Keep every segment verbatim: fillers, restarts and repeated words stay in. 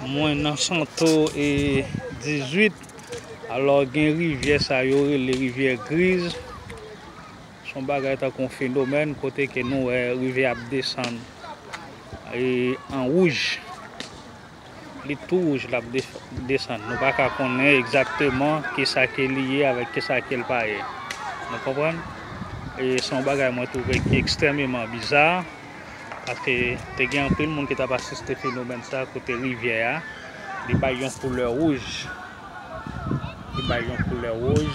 Mwen nan Santo e dizwit. Alò, gen rivyè sa yo rele rivyè Griz. Se yon bagay tankou yon fenomèn kote ke nou wè rivyè ap desann e an wouj. Li tou wouj l ap de- desann. Nou pa ka konnen egzakteman kisa ke li ye avèk kisa ke l pa ye. Nou konprann? E se yon bagay mwen twouve ki ekstrèmeman biza. Paske te gen anpil moun ki t ap asiste fenomèn sa kote rivyè a, li bay yon koulè wouj. Li bay yon koulè wouj.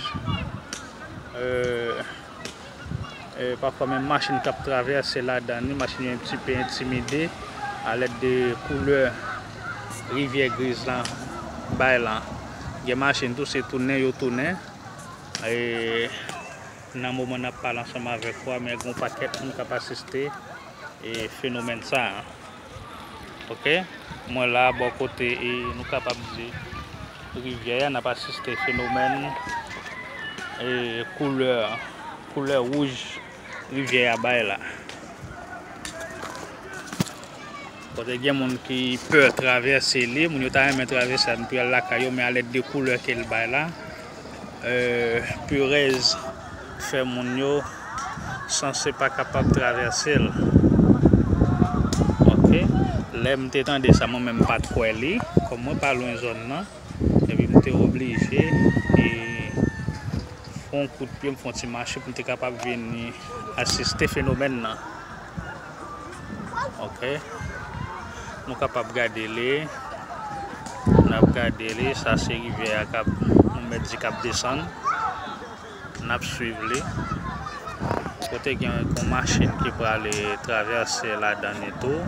Euh, euh, pafwa menm machin k ap travèse ladan li, machin yo enptipe entimide alèd de koulè rivyè Griz lan bay lan. Gen machin tou se tounen yo tounen. E nan moman n ap pale ansanm avèk ou a, men gen yon pakèt moun k ap asiste e fenomèn sa a. Oke? Mwen la bò kote e nou kapab di rivyè a, n ap asiste fenomèn e koulè koulè wouj rivyè a bay la. Kote gen moun ki pè travèse li, moun yo ta renmen travèse a pou y al lakay yo, men alèd de koulè ke l bay la, euh, perèz fè moun yo sanse pa kapab travèse l. Oke. Lè m te tande sa, mwen menm m pa t kwè li, kòm mwen pa lwen zòn nan, epi m te oblije e fè yon kout pye, m fè yon ti mache pou m te kapab vin asiste fenomèn nan. Oke. Nou kapab gade li. N ap gade li. Sa se rivyè a k ap, nou mèt di k ap desann. N ap swiv li. Kote gen yon machin ki prale travèse ladan li tou.